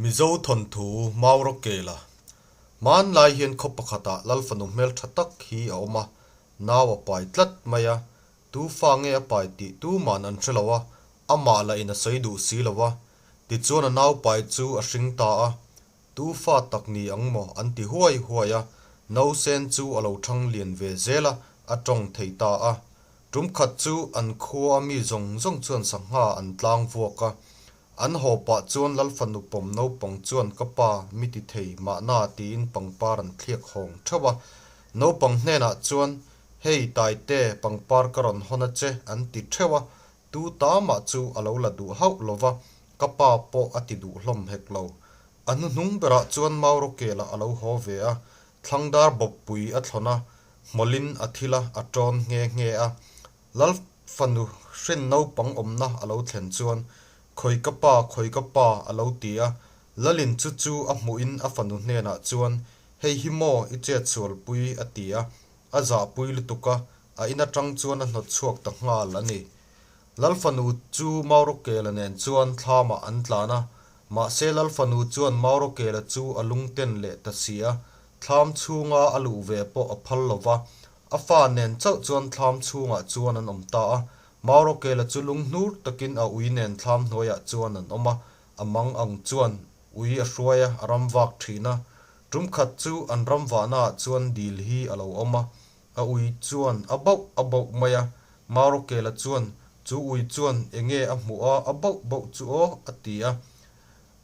Mizo thawnthu Maurawkela Hmanlai hian khaw pakhatah Lalfanu hmeltha tak hi a awm a, nau a pai tlat mai a, tu fa nge a pai tih tuman an hre lo a, amah lah in a sawi duh si lo a, tichuan a nau pai chu a hring ta a, tu fa tak ni ang maw an ti huai huai a, nausen chu a lo thang lian ve zel a, a tawng thei ta a. Tum khat chu an khua mi zawng zawng chuan sangha an tlang vuak a, An haw pah chuan Lalfanu pawm naupang chuan ka pa mi ti thei mahna tiin pangpar an thliak hawng theuh a. Naupang hnenah chuan, Hei Taite, pangpar ka rawn hawn a che an ti theuh a, tu ta mah chu a lo la duh hauh lo va, ka pa pawh a ti duh hlawm hek lo. A hnuhnung berah chuan Maurawkela a lo haw ve a, thlangdar bawppui a thlawn a, hmawlin a thil a, a tawn nghe nghe a. Lal fanu hrin naupang awmna a lo thlen chuan, Khawi ka pa, khawi ka pa, a lo ti a. Lalin chu chu a hmuhin a fanu hnenah chuan, Hei hi maw i chet sualpui, a ti a. A zahpui lutuk a, a in atang chuan a hnawt chhuak ta nghal a ni. Lal fanu chu Maurawkela nen chuan thlamah an tlan a, mahse Lal fanu chuan Maurawkela chu a lungten leh ta si a, thlam chhunga a luh ve pawh a phal lo va, A fa nen chauh chuan thlam chhungah chuan an awm ta a, Maurawkela chu lung hnur takin a ui nen thlam hnuaiah chuan an awm a, a mang ang chuan ui a hruai a, a ram vak thin a. Tum khat chu an ram vahnaah chuan dil hi a lo awm a, a ui chuan a bauh a bauh mai a, Maurawkela chuan chu ui chuan enge a hmuh a, a bauh bauh chu aw a ti a.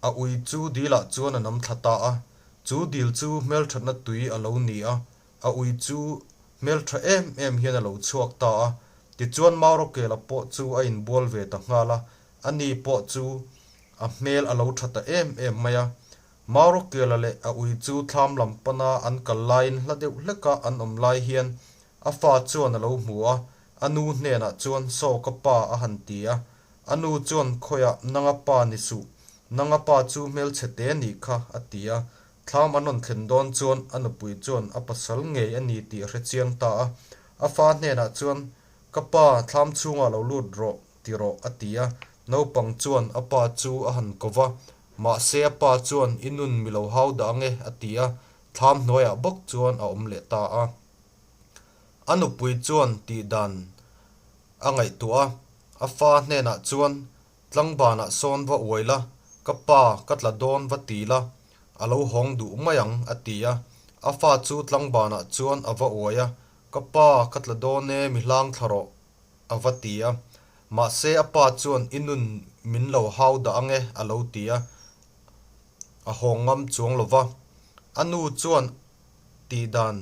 A ui chu dilah chuan a nam thla ta a, chu dil chu hmelthatna tui a lo ni a, A ui chu hmeltha em em hian a lo chhuak ta a, tichuan Maurawkela pawh chu a inbual ve ta nghal a, ani pawh chu a hmel a lo tha ta em em mai a. Maurawkela leh a ui chu thlam lam pana an kal laiin hla deuh hleka an awm lai hian a fa chuan a lo hmu a, a nu hnenah chuan Saw ka pa a han ti a, a nu chuan Khawiah nanga pa ni suh, nanga pa chu hmelchhe te nih kha a ti a, Thlam an rawn thlen dawn chuan a nupui chuan a pasal ngei a ni tih a hre chiang ta a. A fa hnenah chuan, Ka pa, thlam chhungah lo lut rawh, ti rawh, a ti a. Naupang chuan a pa chu a han ko va, mahse a pa chuan, I nun mi lo hau dah ange, a ti a. Thlam hnuaiah bawk chuan a awm leh ta a. A nupui chuan tih dan a ngaihtuah a, a fa hnenah chuan, Tlangbanah sawn va uai la, ka pa ka tla dawn va ti la, a lo hawng duh mai ang, a ti a. A fa chu tlangbanah chuan a va uai a, ka pa ka tla dawn e, mi hlang thla rawh, a va ti a. Mahse a pa chuan i nun min lo hau dah ang e, a lo ti a, a hawng ngam chuang lo va. A nu chuan tih dan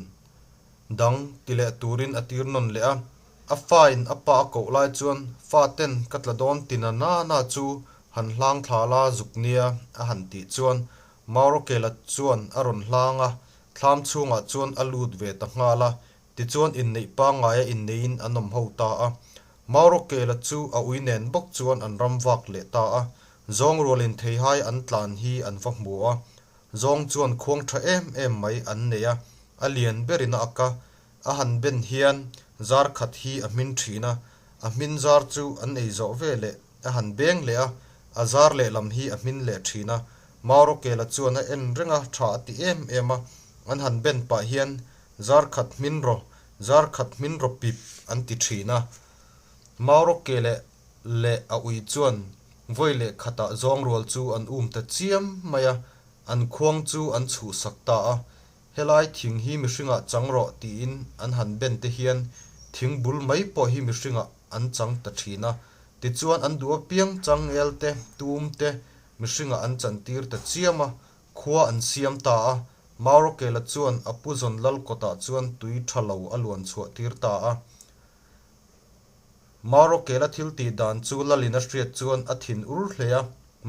dang ti leh turin a tir nawn leh a. A fain a pa a koh lai chuan fa ten ka tla dawn ti na na na chu han hlang thla la zuk nia a han tih chuan Maurawkela chuan a rawn hlang a, thlam chhungah chuan a lut ve ta nghal a, tichuan inneih pangngaia inneiin an awm ho ta a. Maurawkela chu a ui nen bawk chuan an ram vak leh ta a, zawng rualin theihai an tlan hi an va hmu a, zawng chuan khuang tha em em mai an nei a, a lian berin a ak a, A han ben hian zar khat hi a hmin thin a, a hmin zar chu an ei zawh ve leh a han beng leh a, a zar lehlam hi a hmin leh thin a. Maurawkela chuan a en reng a, tha a ti em em a, an han ben pah hian zar khat hmin rawh, zar khat hmin rawh pip an ti thin a. Maurawkele leh a ui chuan vawi leh khatah zawng rual chu an um ta chiam mai a, an khuang chu an chhuhsak ta a. Helai thing hi mihringah chang rawh tiin an han ben te hian thing bul mai pawh hi mihringah an chang ta thin a. Tichuan an duh apiang changel te, tum te mihringah an chantir ta chiam a, khua an siam ta a. Maurawkela chuan a pu zawn lal kawtah chuan tui tha lo a luan chhuah tir ta a. Maurawkela thil tih dan chu lalin a hriat chuan a thin ur hle a,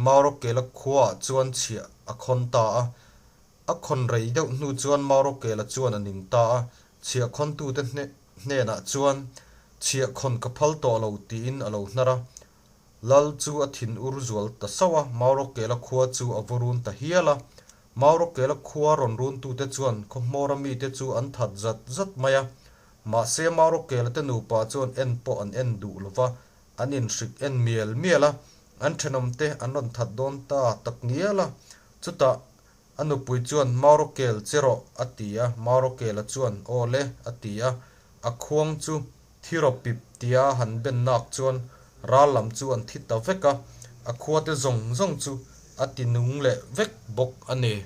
Maurawkela khuaah chuan chhiah a khawn ta a. A khawn rei deuh hnu chuan Maurawkela chuan a ning ta a, chhiahkhawntute hnenah chuan chhiahkhawn ka phal tawh lo tiin a lo hnar a. Lal chu a thin ur zual ta sauh a, Maurawkela khua chu a va run ta hial a. Maurawkela khua rawn runtute chuan khawhmawra mite chu an that zat zat mai a. Mahse Maurawkela te nupa chuan en pawh an en duh lo va, an inhrik en mial mial a, an thenawmte an rawn that dawn ta tak ngial a. Chutah a nupui chuan Maurawkel che rawh a ti a, Maurawkela chuan Aw le a ti a, a khuang chu thi rawh pip tia a han ben nak chuan ral lam chu an thi ta vek a, a khuate zawng zawng chu a ti nung leh vek bawk a ni.